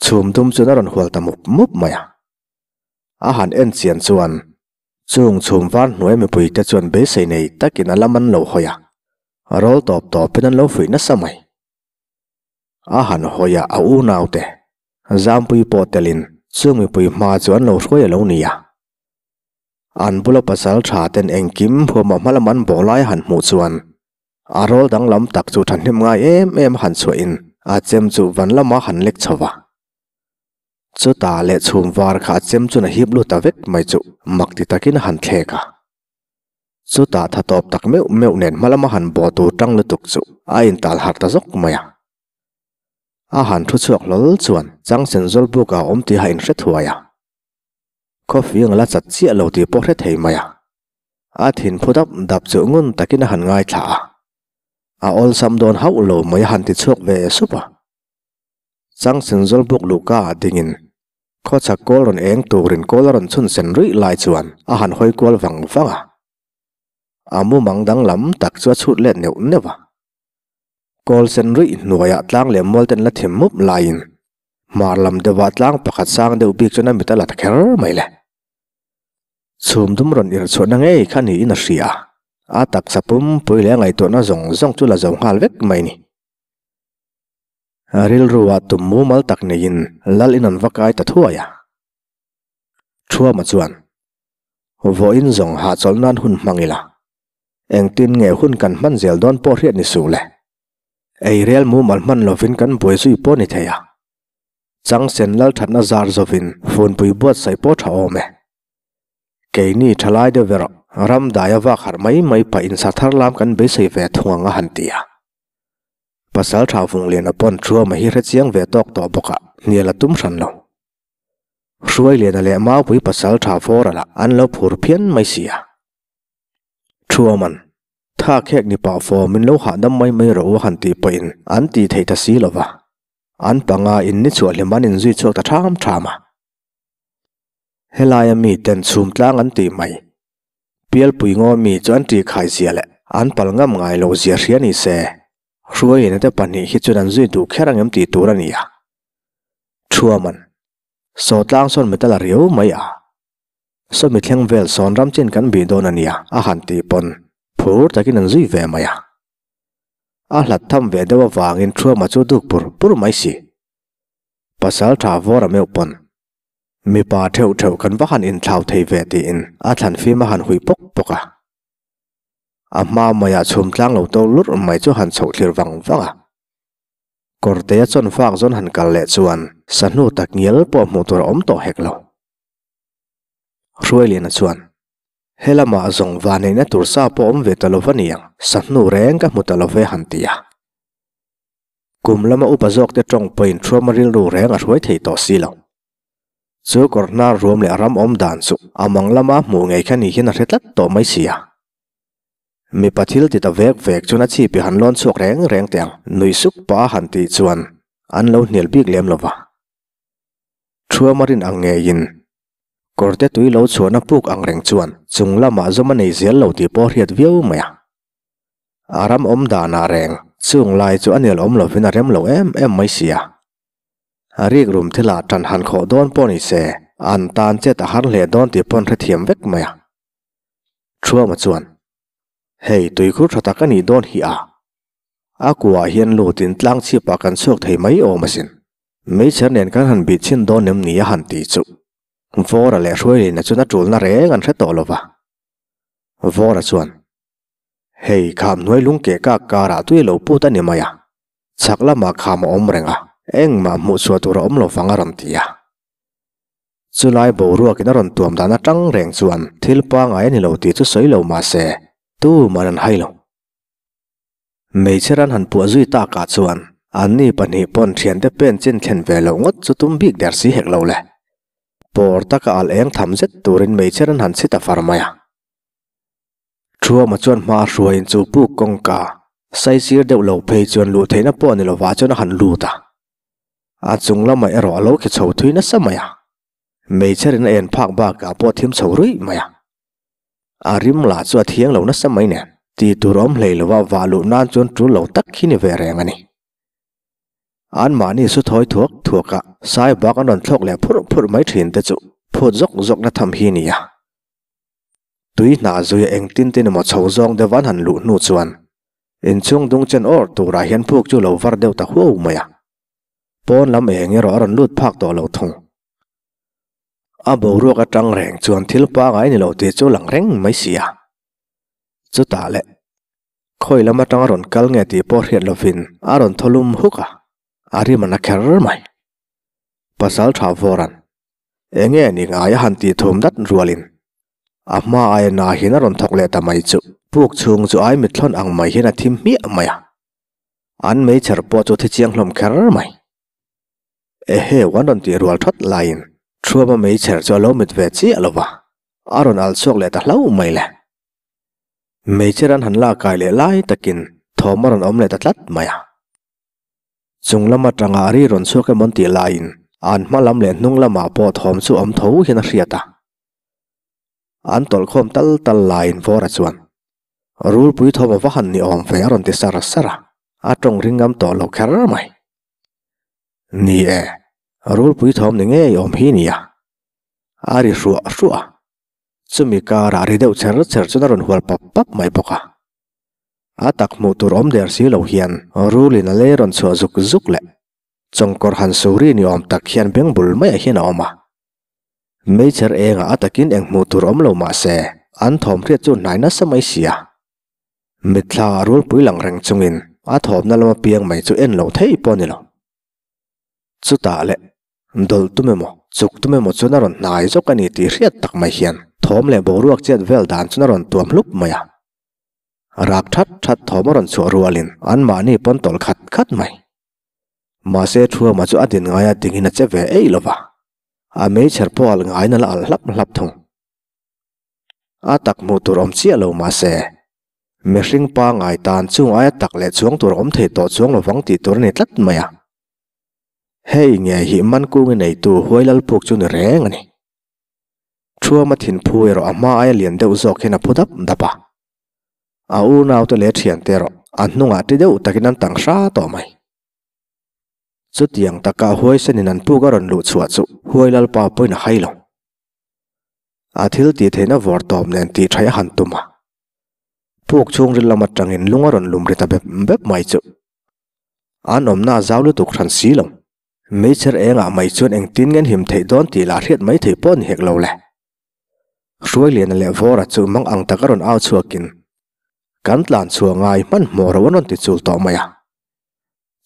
chhum dum chuan a rawn hual ta mup mup mai a. A han en chian chuan Chung chhum var hnuai mipuite chuan beisei nei takin a lam an lo hawi a, rawl tawp tawpin an lo fuih nasa mai. A han hawi a, a unaute, Zampui pawh telin chung mipui hma chu an lo hruai a lo ni a. An bula pasal tha ten engkim huamah hma lam an bawh lai a han hmuh chuan a rawl danglam tak chu thahnem ngai em em a han chhuahin a chem chu van lamah a han lek chho va. Chutah leh chhum var kha a chem chun a hip lut ta vek mai chu mak ti takin a han thlek a. Chutah tha tawp tak meuh meuh nen hma lama han bawh tur tang lutuk chu a intal harh ta zawk mai a. A han thu chhuak hlawl chuan Changsen zawl buk ah a awm tih a inhre thuai a. Khawfing a la chat chiah lo tih pawh hre thei mai a. A thin phu dap dap chu ngun takin a han ngaithla a. A awlsam dawn hauh lo mai a han ti chhuak ve sup a. Changsen Zawlbuk luhka ah dingin khawchhak kawl rawn eng turin kawl a rawn chhun sen ruih lai chuan a han hawi kual vang vang a. A mumang danglam tak chu a chhut let neuh neuh a. Kawl sen ruih hnuaiah tlang leh mual ten la thim mup laiin hmar lam deuhah tlang pakhat sang deuh bik chuan a mit a la ta kher mai le. Chhum dum rawn irh chhuahna ngei kha niin a hria a, a taksa pumpui leh a ngaihtuahna zawng zawng chu la zo nghal vek mai ni. Rilruah tum mumal tak neiin lal in an va kai ta thuai a. Thuama chuan, Vawiin zawng hahchawlh nan hun hmang ila, engtin nge hun kan hman zel dawn pawh hriat ni suh le. Ei rel mumal hman lovin kan buai zui pawh ni thei a. Changsen lal thatna zar zawin funpui buatsaih pawh tha awm e. Keini thalai deuh erawh ram daia vak harh mai mai pah in sa thar lam kan beisei ve thung ang a han ti a. Pasal tha vung lian a pawn Truama hi hre chiang ve tawk tawh bawk a, hnial a tum hran lo. Hruai liana leh Maupui pasal tha fawr ala an lo phur phian mai si a. Truaman, Tha khek ni pah fawm min lo hahdam mai mai rawh u a han tih pawhin an ti thei ta si lo va. An panga in ni chhuah hlim an inzui chhuak ta ṭham ṭham a. Helaia miten chhum tlang an tih mai. Pialpui ngaw mi chu an ṭihkhai zia leh an pal ngam ngai lo zia hria ni se, Hruaiin te pahnih hi chuan an zui duh kher ang em tih tur a ni a. Thuaman, Saw tlang sawn metal a riau mai a. Sawmi thleng vel sawn ram chin kan bih dawn a nia a han tih pawn phur takin an zui ve mai a. A hlat tham ve deuh avangin Thuama chu duk pur pur mai si. Pasal tha vawr a meuh pawn mipa theuh theuh kan va han inthlau thei ve tiin a thlan fim a han hui pawk pawk a. A hma maiah chhum tlang lo to lurh mai chu han chhoh thlir vang vang a. Kawrtea chawn fak zawn han kal leh chuan sahnu tak ngial pawh hmuh tur a awm tawh hek lo. Hruailiana chuan, He lamah zawng vanneihna tur sa pawh awm ve ta lo va niang, sahnu reng ka hmu ta lo ve han ti a. Kum lama upa zawkte tawng pawhin thuama rilru reng a hruai thei tawh si lo. Chu kawr hnar ruam leh ram awm dan chu a mang lama hmuh ngei kha ni hian a hre tlat tawh mai si a. Mipa thil ti ta vek vek chuan a chhipi han lawn chhuak reng reng teh ang, nui suk pah a han tih chuan an lo hnial bik lem lo va. Thuama rin ang ngeiin kawrte tui lo chhuahna puk ang reng chuan chung lamah zawm a nei zel lo tih pawh a hriat viau mai a. A ram awm danah reng chung lai chu a nel awm lovin a rem lo em em mai si a. A rik rum thilah tan han khawh dawn pawh ni se an tan chet a har hle dawn tih pawh an hrethiam vek mai a. Thuama chuan, Hei tuikhur tha tak a nih dawn hi a. A kuah hian lutin tlang chhipah kan chhuak thei mai awm asin. Meichher nen kan han bih chhin dawn em ni a han ti chu. Vawra leh Hruailina chuan a tulna reng an hre tawh lo va. Vawra chuan, Hei kham hnuai lung keh kak karah tui lo put a ni mai a. Chhak lamah kham a awm reng a, engmah hmuh chhuah tur a awm lo vang a rawn ti a. Chulai boruakin a rawn tuam dan atang reng chuan thil pangai a ni lo tih chu sawi lo mah se, tuman an hai lo. Hmeichhe ran han puah zui takah chuan anni pahnih pawn thiante pen chin thlen ve loh ngawt chu tum bik der si hek lo le. Pawr taka al eng tham zet turin hmeichhe ran han chhi ta far mai a. Thuama chuan hma hruaiin chu puk kawngka saisir deuh lo phei chuan luh theihna pawh ni lovah chuan a han lut a. A chung lamah erawh a lo khi chho thui nasa mai a. Hmeichhe rin a en phak bakah pawh a thim chho ruih mai a. A rim lah chu a thiang lo nasa mai nen, tih tur awm hlei lova vah luh nan chuan tul lo tak hi ni ve reng a ni. Anmahni su thawi thuak thuak a, sai bak an rawn thlawk leh phurh phurh mai thin te chu phut zawk zawk na tham hi ni a. Tui hna zuia engtin tin emaw chho zawng deuh an han luh hnu chuan inchhung dung chen awr turah hian phuk chu lo var deuh ta huau mai a. Pawn lam eng erawh a rawn lut phak tawh lo thung. A boruak atang reng chuan thil pangai ni lo tih chu lang reng mai si a. Chutah leh, khawi lam atang a rawn kal nge tih pawh hriat lovin a rawn thaw lum huk a, a rim a na kher mai. Pasal tha vawran, Enge ni ngai a han tih thum dat rualin a hma aia na hian a rawn thawk leh ta mai chu puk chhung chu ai mithlawn ang mai hian a thim hmiah mai a. An meichher pawh chu thi chiang hlawm kher mai. Ehe an rawn tih rual that laiin Thuama meichher chu a lo mit ve chiah lo va, a rawn al chhuak leh ta hlauh mai le. Meichher an han lak kai leh lai takin thawm a rawn awm leh ta tlat mai a. Chung lam atanga a ri rawn chhuak emaw an tih laiin an hma lam leh hnung lamah pawh thawm chu awm tho hian a hriat a. An tawlh khawm tal tal laiin Vawra chuan Rulpui thawm a va han ni awm ve a rawn ti sar sar a, a tawng ring ngam tawh lo kher mai. Ni e, rulpui thawm ni ngei awm hi nia. A ri hruah hruah a, chumi karah ri deuh cher cher chuan a rawn hual pap pap mai bawk a. A tak hmuh tur awm der si lo hian rulin a lei rawn chhuah zuk zuk leh chawngkawr han suri ni awm tak hian beng bul maiah hian a awm a. Meichher engah a takin eng hmuh tur awm lo mah se an thawm hriat chu hnai nasa mai si a. Mitthla rulpui lang reng chungin a thawmna lama piang mai chu en lo thei pawh a ni lo. Chutah leh dawlh tum emaw, chuk tum emaw chuan a rawn hnai zawk a ni tih hriat tak mai hian thawm leh boruak chet vel dan chuan a rawn tuam hlup mai a. Rak that that thawm a rawn chhuah rualin anmahni pawn tawlh khat khat mai. Mahse Thuama chu a din ngaia dingin a che ve eih lo va, a meichher pawh alh ngaiin a la alh hlap hlap thung. A tak hmuh tur awm chiah lo mahse, mihring pangai tan chung aia tak leh chuang tur a awm thei tawh chuang lovang tih tur a ni tlat mai a. Hei nge hi Mankung i neitu huai lalpuk chu ni reng a ni. Thuama thinphu erawh a hma aia lian deuh zawk hian a phu dap dap a. A unaute leh thiante erawh a hnungah ti deuh takin an tang hra tawh mai. Chutiang taka huaisenin an puk a rawn luh chhuah chu huai lalpa pawhin a hai lo. A thil tih theihna vawr tawp nen tih thaih a han tum a. Puk chhungril lam atangin lung a rawn lum ri ta bep bep mai chu. An awmna a zau lutuk hran si lo. Meichher engah mai chuan engtin nge an him theih dawn tih lah hriat mai theih pawh ni hek lo le. Hruailiana leh Vawra chu mang ang tak a rawn au chhuakin, Kan tlan chhuah ngai hmanhmawh ro an rawn ti chul tawh mai a.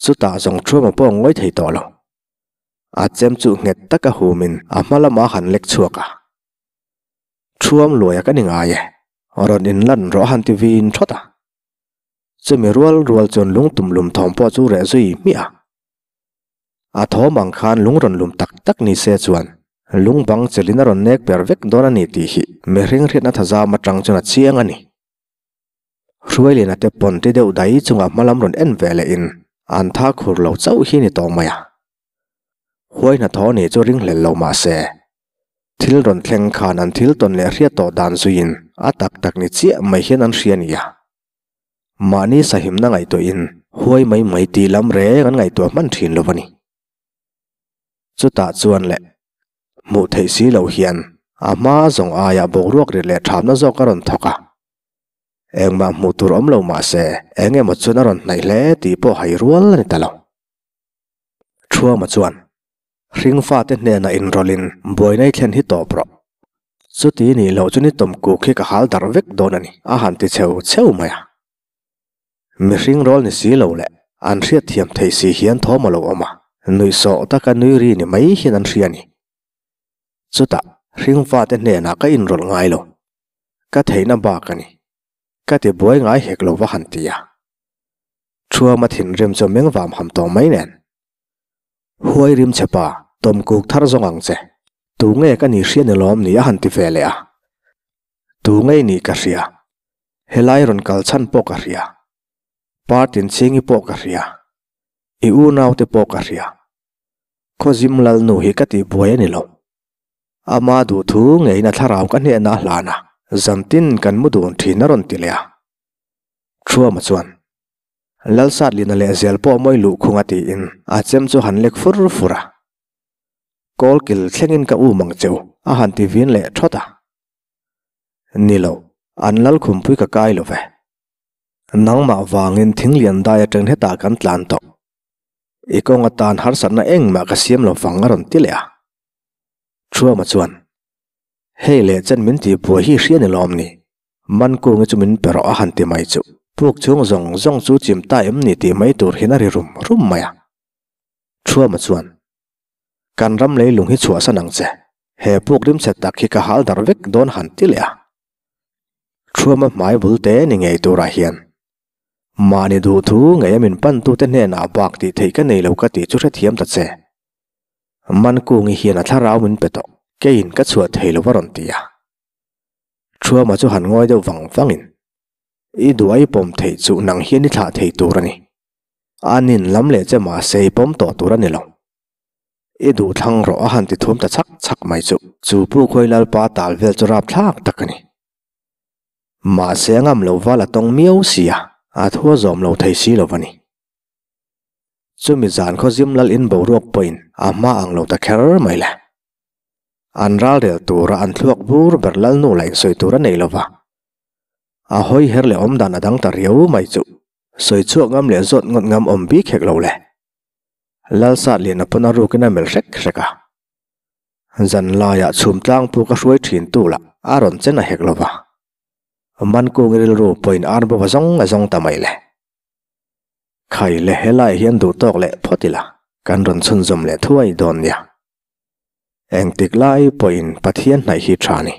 Chutah zawng Thuama pawh ngawi thei tawh lo. A chem chu nghet taka humin a hma lamah a han lek chhuak a. Thuam luaia ka ni ngai e, rawn inlan rawh a han ti vin thawt a. Chumi rual rual chuan lung tum lum thawm pawh chu reh zui hmiah a. A thawm ang khan lung rawn lum tak tak ni se chuan lung bang chelin a rawn nek per vek dawn a ni tih hi mihring hriatna thazam atang chuan a chiang a ni. Hruailiana te pawn ti deuh dai chunga hmalam rawn en ve leh in an tha khur lo chauh hi ni tawh mai a. Huai hnathawh ni chu ringhlel lo mah se, thil rawn thleng khan an thil tawn leh hriat tawh dan zuiin a tak tak ni chiah mai hian an hria nia. Mahni sahimna ngaihtuahin huai mai mai tih lam reng an ngaihtuah hman thin lo a ni. Chutah chuan leh hmuh theih si loh hian a hma zawng aia boruak ri leh thamna zawk a rawn thawk a. Engmah hmuh tur awm lo mah se eng emaw chuan a rawn hnaih hle tih pawh hai rual a ni ta lo. Thuama chuan Hringfate hnenah inrawlhin buaina i thlen hi tawp rawh. Chuti nih loh chu ni tawm kuk hi ka hal darh vek dawn a ni a han ti cheu cheu mai a. Mihring rawl ni si lo leh an hriatthiam thei si hian thawm a lo awm a, nuihsawh taka nui ri ni mai hian an hria a ni. Chutah hringfate hnenah ka inrawlh ngai lo. Ka theihna bak a ni. Ka ti buai ngai hek lo va han ti a. Thuama thinrim chu meng vam ham tawh mai nen. Huai rim che pa, tawmkuk thar zawng ang che. Tu nge ka ni hria ni lawm ni a han ti ve leh a. Tu ngei nih ka hria. Helai rawn kal chhan pawh ka hria. Partin chhingi pawh ka hria. I unaute pawh ka hria. Khawzim Lalnu hi ka tih buai a ni lo. Ama duhthu ngeiin a thlarau ka hnehna a hlan a, zantin kan mu dun thin a rawn ti leh a. Thuama chuan, Lalsatlina leh zel pawh mawi luhkhung a tiin a chem chu han lek fur fur a. Kawlkil thlengin ka um ang cheu a han ti vin leh thawt a. Ni lo, an lal khumpui ka kai lo ve. Nangmah vangin thinglian dai atang hetah kan tlan tawh. I kawng atan harsatna engmah ka siam lo vang a rawn ti leh a. Thuama chuan, Hei leh chen min tih buai hi hria ni lawm ni? Man kungi chu min pe rawh a han ti mai chu. Puk chhung zawng zawng chu chim ta em ni tih mai tur hian a ri rum rum mai a. Thuama chuan, Kan ram leilung hi chhuahsan ang che. He puk rimchhe tak hi ka hal darh vek dawn han ti leh a. Thuama hmai bul te ni ngei turah hian mahni duh thu ngei a min pantute hnenah bak tih theih ka nei lo ka tih chu hrethiam ta che. Mankungi hian a thlarau min pe tawh, keiin ka chhuah thei lo a rawn ti a. Thuama chu han ngawi deuh vang vangin, I duh a i pawm theih chu nang hian i thlah thei tur a ni. A nin lam leh che mahse i pawm tawh tur a ni lo. I duh thlang rawh a han ti thum ta chhak chhak mai chu. Chu Pu Khawi Lalpa tal vel chu rap thlak tak a ni. Mahse a ngam lo val a tawng miau si a, a thu a zawm lo thei si lo va ni. Chumi zan khaw zim lal in boruak pawhin a hma ang lo ta kher mai le. An ral rel tura an thluak bur ber Lalnu lah insawi tur a nei lo va. A hawi her leh awmdan a dang ta riau mai chu. Sawi chhuak ngam leh zawt ngawt ngam awm bik hek lo le. Lalsat lian a pawn a rukin a melh hrek hrek a. Zan laiah chhum tlangpu ka hruai thin tu lah a rawn chen a hek lo va. Mankung rilru pawhin ar bawk a zawng a zawng ta mai le. Khai le helaiah hian duh tawk leh phawt ila kan rawn chhunzawm leh thuai dawn nia. Engtik lai pawhin Pathian hnaih hi tha ni.